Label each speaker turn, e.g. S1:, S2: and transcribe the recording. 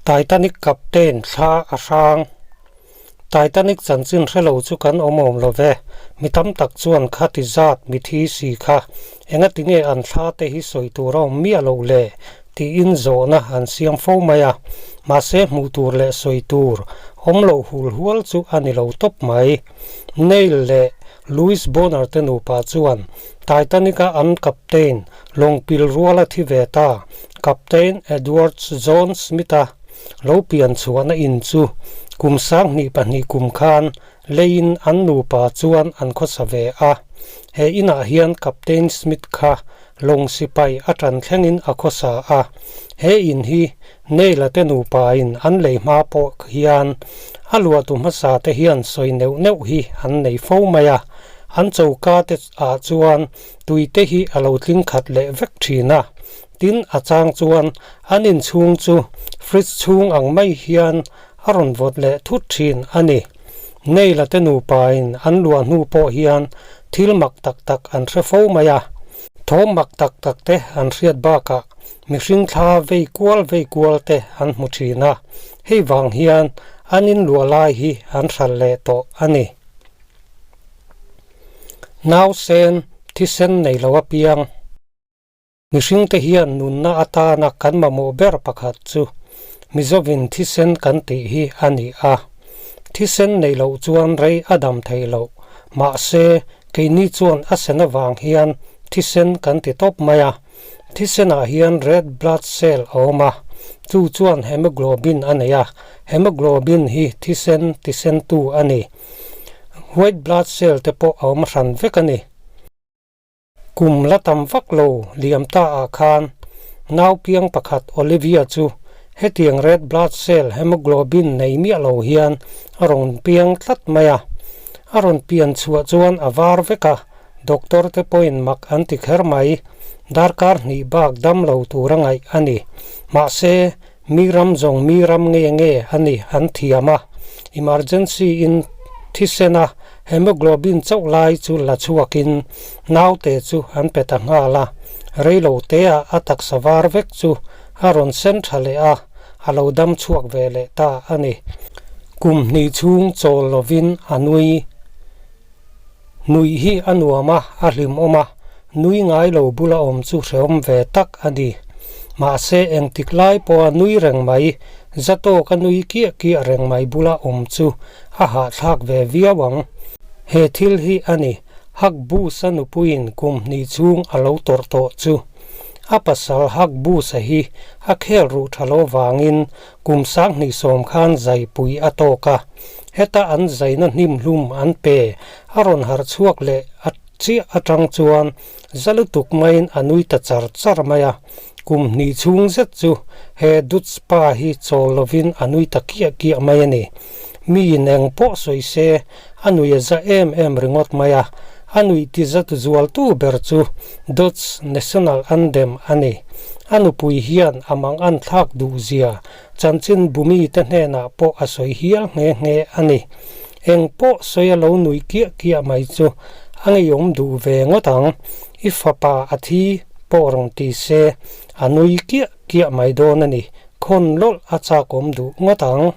S1: Titanic Captain thla a hrang. Titanic chanchin hre lo chu kan awm awm lo ve. Mi tam tak chuan kha ti zat mi thi si kha engati nge an thla te hi sawi tur a awm miah loh le tiin zawhna an siam fo mai a. Mahse hmuh tur leh sawi tur awm loh hul hual chu a ni lo tawp mai. Neil leh Louis Bonner te nupa chuan Titanic-a an captain lawngpil rual a thi ve ta. Captain Edward John Smith-a lo pian chhuahna in chu kum 2002 kum khan leiin an nupa chuan an khawsa ve a. He inah hian Captain Smith kha lawng sipai a tan thlengin a khawsa a. He in hi Neil-a te nupain an lei hma pawh hian a luahtu hmasa te hian sawi neuh neuh hi an nei fo mai a. An choka te ah chuan tui te hi a lo tling khat leh vek thin a, tin a chang chuan an inchhung chu fridge chhung ang mai hian a rawn vawt leh thut thin a ni. Neil-a te nupain an luah hnu pawh hian thil mak tak tak an hre fo mai a, thawm mak tak tak te an hriat bakah mihring thla vei kual vei kual te an hmu thin a, hei vang hian an inluah lai hi an hral leh tawh a ni. Nausen thisen nei lo apiang. Mihringte hian nunna atana kan mamawh ber pakhat chu Mizovin thisen kan tih hi a ni a. Thisen nei loh chuan rei a dam thei loh. Mahse, keini chuan a sen avang hian thisen kan ti tawp mai a. Thisenah hian red blood cell a awm a, chu chuan hemoglobin a nei a, hemoglobin hi thisen tisentu a ni. White blood cell te pawh a awm hran vek a ni. Kum la tam vak lo liam ta ah khan nau piang pakhat Olivia chu hetiang red blood cell hemoglobin nei miah lo hian a rawn piang tlat mai a. A rawn pian chhuah chuan a var vek a, Doctor te pawhin mak an ti kher mai, darkar hnih bak dam lo tur a ngaih a ni. Mahse, mi ram zawng mi ram nge nge a ni an thiam a, emergency in thisen a hemoglobin chauh lai chu la chhuakin naute chu an pe ta nghal a, reilo teah a taksa var vek chu a rawn sen tha leh a, a lo dam chhuak ve leh ta a ni. Kum hnih chhung chawl lovin a nui. Nuih hi a nuam a, a hlimawm a, nui ngai lo bula awm chu hrehawm ve tak a ni. Mahse, engtik lai pawha nui reng mai, za tawka nui kiah kiah reng mai bula awm chu a hahthlak ve viau ang. He thil hi a ni, Hakbusa nupuiin kum hnih chhung a lo tawrh tawh chu. A pasal Hakbusa hi a khel ruh tha lo vangin Kum 2010 khan zaipui a tawk a, heta an zaina hnimhlum an pe a rawn harh chhuak leh a chiah atang chuan za lutuk maiin a nui ta char char mai a, kum hnih chhung zet chu he Dutch pa hi chawl lovin a nui ta kiah kiah mai a ni. Miin eng pawh sawi se a nui a za em em ringawt mai a, a nuih ti zat zualtu ber chu Dutch National Anthem a ni. A nupui hian a mang an thlak duh zia chanchin bumi te hnenah pawh a sawi hial nghe nghe a ni. Eng pawh sawi a lo nuih kiah kiah mai chu a ngeiawm duh ve ngawt ang. I fapa a thi pawh rawn ti se a nui kiah kiah mai dawn a ni. Khawn lawlh a chakawm duh ngawt ang.